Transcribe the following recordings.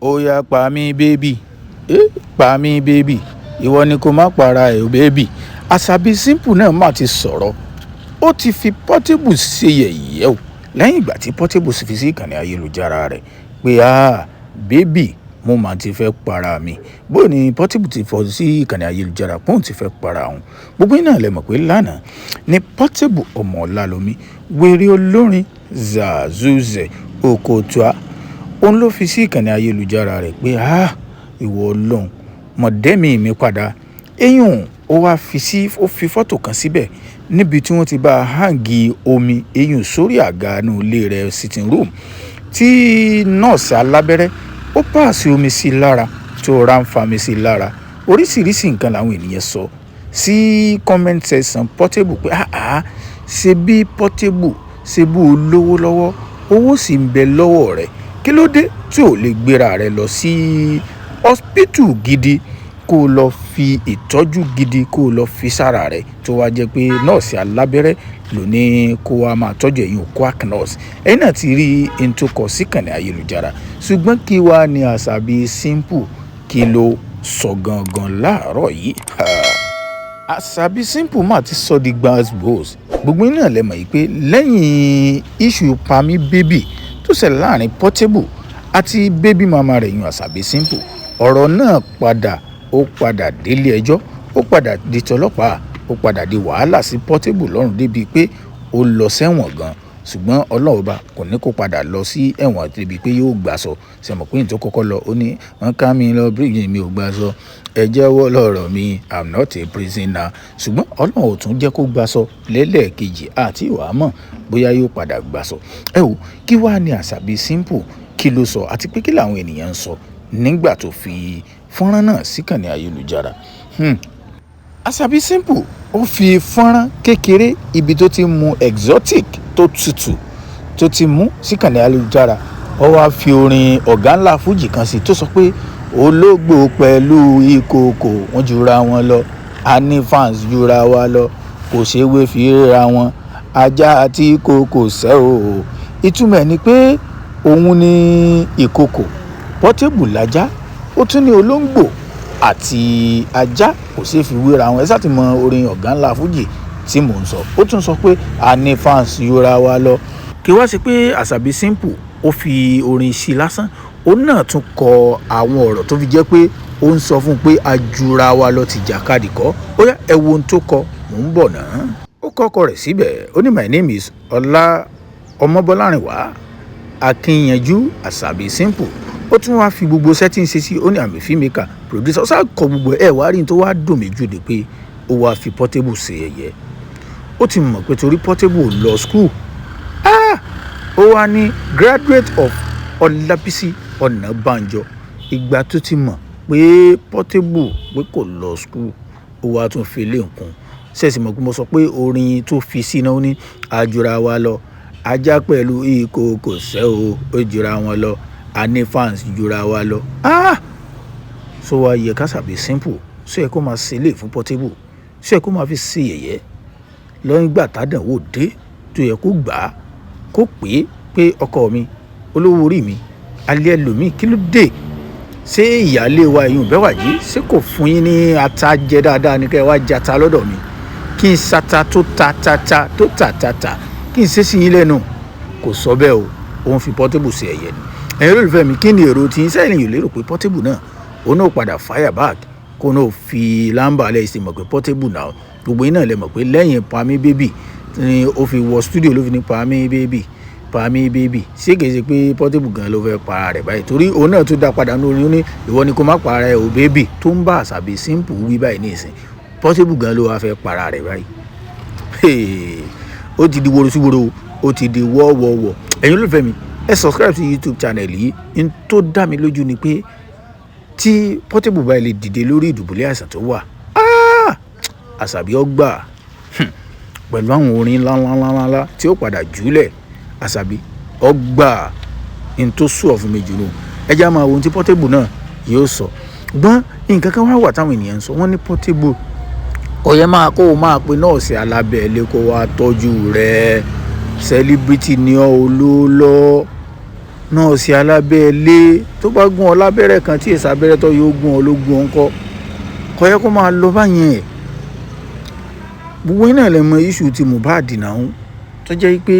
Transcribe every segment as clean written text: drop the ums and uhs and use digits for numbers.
Ó yá, pa mí baby, eh, pa mí baby, ìwọ ni kó má para ẹ̀ o baby. Àṣàbí Simple náà má ti sọ̀rọ̀. Ó ti fi Portable ṣe yẹ̀yẹ́ o lẹ́yìn ìgbà tí Portable fi sí ìkànnì ayélujára rẹ̀ pé, "Ah baby, mo máa ti fẹ́ para mi." Bó ni Portable ti fọ sí ìkànnì ayélujára pé òun ti fẹ́ para òun. Gbogbo yín náà lẹ mọ̀ pé lánàá ni Portable ọmọ Ọlálomi, wèrè olórin Zazuze Okotua, òun ló fi sí ìkànnì ayélujára rẹ̀ pé, "Ah, ìwọ Ọlọ́run, mọ̀dẹ́mi mi padà." Eyín ó wá fi sí, ó fi fọ́tò kan síbẹ̀ níbi tí wọ́n ti bá hang omi eyín sórí àga inú ilé rẹ̀, sitting room, tí nọ́ọ̀sì alábẹ́rẹ́ ó pass omi sí i lára, tó ra ń fa mi sí i lára. Oríṣiríṣi nǹkan làwọn ènìyàn sọ sí comment section Portable pé, "Ah ah, ṣe bí Portable ṣe bó o lówó lọ́wọ́, owó sì ń bẹ lọ́wọ́ rẹ̀, kí ló dé tí ò lè gbéra rẹ̀ lọ sí hospital gidi, kó o lọ fi ìtọ́jú gidi, kó o lọ fi sára rẹ̀, tó wá jẹ́ pé nọ́ọ̀sì alábẹ́rẹ́ ló ní kó wá máa tọ́jú ẹ̀yin, quack nurse?" Ẹ̀yin náà ti rí n tó kọ sí ìkànnì ayélujára. Ṣùgbọ́n kí wá ní Àṣàbí Simple, kí ló sọ gangan láàárọ̀ yìí? Àṣàbí Simple mà ti sọ di gbas-gbos. Gbogbo yín náà lẹ mọ̀ yìí pé lẹ́yìn issue Pami Baby tó ṣẹlẹ̀ láàrin Portable àti baby mama rẹ̀ yun Àṣàbí Simple, ọ̀rọ̀ náà padà, ó padà délé ẹjọ́, ó padà di tọlọ́pàá, ó padà di wàhálà sí Portable lọ́rùn débi pé ó lọ sẹ́wọ̀n gan. Ṣùgbọ́n Ọlọ́run Ọba kò ní kó padà lọ sí ẹ̀wọ̀n débi pé yóò gbàsọ. Ṣe mọ̀ pé ní tó kọ́kọ́ lọ, ó ní wọ́n ká mi lọ prison, mi ò gbàsọ, ẹ jẹ́wọ́ lọ́rọ̀ mi, I'm not a prisoner. Ṣùgbọ́n Ọlọ́run ò tún jẹ́ kó gbàsọ lẹ́lẹ́ẹ̀kejì, àti ìwà mọ̀ bóyá yóò padà gbàsọ. Ẹ wò, kí wàá ní Àṣàbí Simple, kí ló sọ, àti pé kí làwọn ènìyàn ń sọ nígbà tó fi fọ́nrán náà síkànnì ayélujára? Àṣàbí Simple ó fi fọ́nrán kékeré ibi tó ti mu exotic tó tutù tó ti mú síkànnì ayélujára. Ó wáá fi orin ọ̀gá ńlá fújì kan sí tó sọ pé ológbò pẹ̀lú ìkookò wọ́n jura wọn lọ, a ní fans jura wa lọ, kò ṣeé fi ríra wọn, ajá àti ìkookò ṣẹ́ o. Ìtumọ̀ ẹ̀ ni pé òun ní ìkookò, Portable lajá. Ó tún ní olóńgbò àti ajá kò ṣeé fi wéra wọn. Ẹ sá ti mọ orin ọ̀gá ńlá fújì tí mò ń sọ. Ó tún sọ pé a ní fans jura wa lọ. Kí wá sí pé Àṣàbí Simple ó fi orin sí i lásán, ó náà tún kọ àwọn ọ̀rọ̀ tó fi jẹ́ pé ó ń sọ fún un pé a jura wa lọ ti jàkadì kọ́. Ó yá, ẹ wo ohun tó kọ, mò ń bọ̀ náà. Ó kọ́kọ́ rẹ̀ síbẹ̀, ó ní, "My name is Ọlá Ọmọbọ́lárìnwá Akínyẹnjú Àṣàbí Simple." Ó tún wáá fi gbogbo setting ṣe sí, ó ní, "I'm a filmmaker, producer." Ó sá kọ gbogbo ẹ̀. Wá rí n tó wá dùn mí jù ni pé ó wáá fi Portable ṣe ẹ̀yẹ. Ó ti mọ̀ pé torí Portable ò lọ school, ah, ó wá ní graduate of Ọlábísí Ọ̀nàbànjọ. Ìgbà tó ti mọ̀ pé Portable pé kò lọ school, ó wá tún fi lé nǹkan ṣẹ̀sì mọ̀ pé mo sọ pé orin tó fi sí náà, ó ní àjùra wa lọ, ajá pẹ̀lú ìkookò ṣẹ́ o, ó jura wọn lọ, a ní fans jura wa lọ. Ah, so wá yẹ k'Àṣàbí Simple ṣó yẹ kó máa ṣe lè fún Portable, ṣó yẹ kó máa fi ṣe yẹ̀yẹ́ lọ́yìn ìgbà tádànwò dé, tó yẹ kó gbà á, kó pè é pé, "Ọkọ mi, olówó orí mi, alẹ́ ẹlòmíì, kí ló dé? Ṣé ìyáálé wa ìyún Bẹ́wàjí, ṣé kò fún yín ní ata jẹ dáadáa ní kẹ́ ẹ wá jata lọ́dọ̀ mi, kí n sata tó ta ta ta tó ta ta ta, kí n ṣe sí yín lẹ́nu?" Kò sọ bẹ́ẹ̀ o, òun fi Portable ṣe ẹ̀yẹ ni. Ẹ̀yin olólùfẹ́ mi, kí ni èrò tí ń sẹ́yìn yìí lérò pé Portable náà, òun náà padà fire back, kó náà fi lámbà lẹ́yìn sí mọ̀ pé Portable náà, gbogbo yín náà lè mọ̀ pé lẹ́yìn Pami Baby ni ó fi wọ studio, ló fi ní Pami Baby, Pami Baby. Ṣé kìí ṣe pé Portable gan ló fẹ́ para rẹ̀ báyìí? Torí òun náà tún dá padà ní orin, ó ní, "Ìwọ ni kó má para ẹ o baby," tó ń bá Àṣàbí Simple wí báyìí ní ìsìn. Portable gan ló wá fẹ́ para rẹ̀ báyìí. Ó ti di woro sí woro, ó ti di wọ́wọ́wọ́. Ẹ̀yin olólùfẹ́ mi, ẹ subscribe sí YouTube channel yìí. N tó dá mi lójú ni pé tí Portable báyìí lè dìde lórí ìdùbúlẹ̀ àìsàn tó wà, Àṣàbí ọgbà pẹ̀lú àwọn orin ńláńláńláńlá tí ó padà jùlẹ̀, Àṣàbí ọgbà. N tó sùn ọ̀fun mi jù nù. Ẹ já máa wo ohun tí Portable náà yóò sọ. Gbọ́n nǹkan kan wá wà táwọn ènìyàn ń sọ. Wọ́n ní Portable kò yẹ máa kó o máa pe nọ́ọ̀sì alábẹ́ẹ̀lé kó wá tọ́jú rẹ̀. Celebrity ni ọ́, olólọ́. Nọ́ọ̀sì alábẹ́ẹ́lé tó bá gún ọ lábẹ́rẹ́ kan tí èsì abẹ́rẹ́ tó yóò gún ọ ló gún ọ ńkọ́? Kò yẹ kó máa lọ báyẹn. Gbogbo yín náà lè mọ issue ti Mohbad náà, tó jẹ́ pé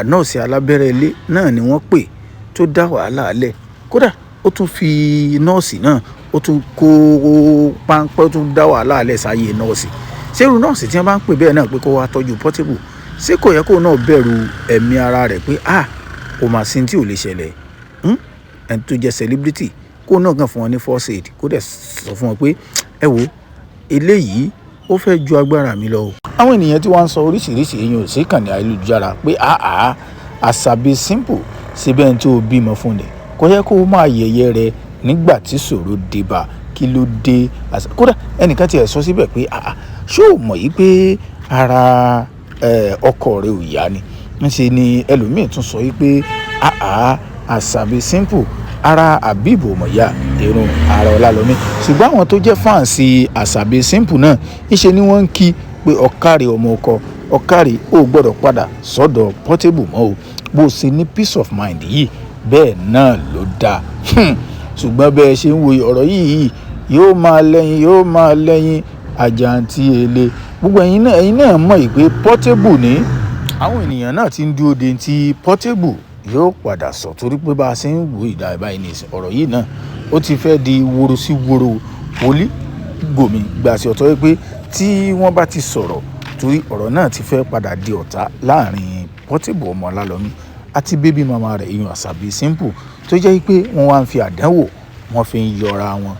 nọ́ọ̀sì alábẹ́rẹ́ ilé náà ni wọ́n pè tó dá wàhálà lẹ̀. Kódà ó tún fi nọ́ọ̀sì náà, ó tún kó páńpẹ́, ó tún dá wàhálà lẹ̀ sáyé nọ́ọ̀sì. Ṣé irú nọ́ọ̀sì tí wọ́n bá ń pè bẹ́ẹ̀ náà pé kó wá tọ́jú Portable, ṣé kò yẹ kó náà bẹ̀rù ẹ̀mí ara rẹ̀ pé kò mà sí tí ò lè ṣẹlẹ̀? Ẹni tó jẹ́ celebrity, kó náà kàn fún wọn ní first aid, kó dẹ̀ sọ fún wọn pé ẹ wo, eléyìí ó fẹ́ ju agbára mi lọ o. Àwọn ènìyàn tí wọ́n ń sọ oríṣiríṣi èèyàn ò sí kàn ní ayélujára pé àá Àṣàbí Simple, síbẹ̀ ẹni tó bímọ fún ni, kò yẹ kó máa yẹ̀yẹ́ rẹ nígbà tí ṣòro dé bá. Kí ló dé? Kódà ẹnìkan tiẹ̀ sọ síbẹ̀ pé àá, ṣé o mọ̀ yìí pé ara ọkọ rẹ ò yá ni? Ńṣe ni ẹlòmíì tún sọ yìí pé àá, Àṣàbí Simple, ara Habib ò mọ̀ yá irun ara Ọlálọ́mí. Ṣùgbọ́n àwọn tó jẹ́ fans Àṣàbí Simple náà, ńṣe ni wọ́n ń kí pé ọ̀kàrẹ̀ ọmọ ọkọ, ọ̀kàrẹ̀ ò gbọ́dọ̀ padà sọ́dọ̀ Portable mọ́ o, bó ṣe ní peace of mind yìí, bẹ́ẹ̀ náà ló dáa. Ṣùgbọ́n bẹ́ẹ̀ ṣe ń wo ọ̀rọ̀ yìí, yóò máa lẹ́yìn, yóò máa lẹ́yìn àjàǹtí ele. Gbogbo ẹ̀yin náà mọ̀ pé Portable ní àwọn ènìyàn náà ti ń dúró de ti Portable yóò padà sọ, torí pé bá a ṣe ń wo ìdá ìbáyìí ní ìsìn, ọ̀rọ̀ yìí náà ó ti fẹ́ di woro sí woro, wòlí gòmí gbà sí ọ̀tọ̀ wípé tí wọ́n bá ti sọ̀rọ̀, torí ọ̀rọ̀ náà ti fẹ́ padà di ọ̀tá láàrin Portable ọmọ Ọlálọ́mí àti baby mama rẹ̀, ìyún Àṣàbí Simple, tó jẹ́ pé wọ́n wá ń fi àdánwò wọ́n fi ń yọra wọn.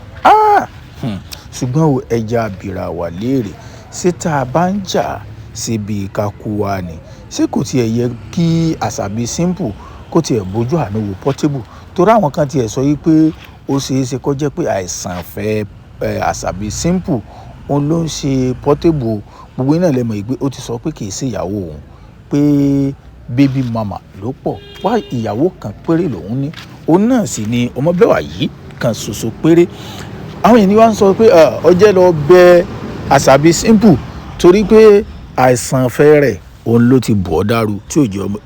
Ṣùgbọ́n o, ẹja abìrà wà léèrè, ṣé tá a bá ń jà síbi ká kú wa ni? Ṣé kò tiẹ̀ yẹ kí Àṣàbí Simple kó tiẹ̀ bójú àánú wo Portable? Torí àwọn kan tiẹ̀ sọ wípé ó ṣe é ṣe kó jẹ́ pé àìsàn fẹ́ Àṣàbí Simple òun ló ń ṣe Portable. Gbogbo yín náà lè mọ̀ pé ó ti sọ pé kì í ṣe ìyàwó òun, pé baby mama ló pọ̀ wá, ìyàwó kan péré lòun ní, òun náà sì ni ọmọbẹ́wà yìí kan ṣoṣo péré. Àwọn ènìyàn wá ń sọ pé ó jẹ́ lọ bẹ Àṣàbí Simple, torí pé àìsàn fẹ́ rẹ̀ òun ló ti bọ̀ ọ́ dàrú tí ò jẹ́ ọmọ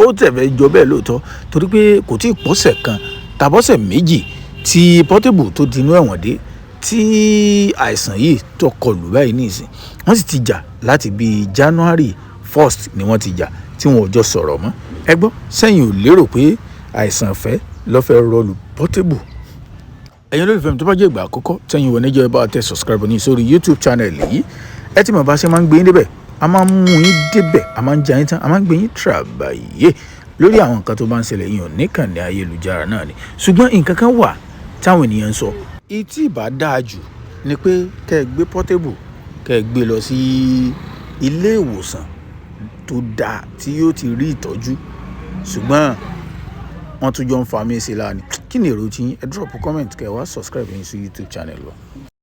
ó tẹ̀fẹ́ jọ bẹ́ẹ̀ lóòótọ́, torí pé kò tí ì pọ́sẹ̀ kan tàbọ́sẹ̀ 2 tí Portable tó di inú ẹ̀wọ̀n dé tí àìsàn yìí tó kọlù báyìí nísìn. Wọ́n sì ti jà láti bíi January 1st ni wọ́n ti jà tí wọn ò jọ sọ̀rọ̀ mọ́. Ẹ gbọ́, sẹ́yìn ò lérò pé àìsàn ìfẹ́ ló fẹ́ rọlù Portable? Ẹ̀yin olólùfẹ́ mi, tó bá jẹ́ ìgbà àkọ́kọ́ tẹ́yin wọ níjọ́, ẹ bá tẹ subscribe ní sórí YouTube channel yìí. Ẹ ti mọ̀ bá ṣe máa ń gbé yín débẹ̀, a máa ń mú yín débẹ̀, a máa ń jẹ yín tán, a máa ń gbé yín tàbàyè lórí àwọn nǹkan tó bá ń ṣẹlẹ̀ yìí níkànnì ayélujára náà ni. Ṣùgbọ́n nǹkan kan wà táwọn ènìyàn ń sọ. Ìtí ìbá dáa jù ni pé kẹ́ ẹ gbé Portable, kẹ́ ẹ gbé lọ sí ilé ìwòsàn tó dáa tí yóò ti rí ìtọ́jú, ṣùgbọ́n wọ́n tún jọ ń fa mí sí láàánú. Kí ni èrò tí yín? Ẹ drop comment, kẹ́ ẹ wá subscribe yín sí YouTube channel wa.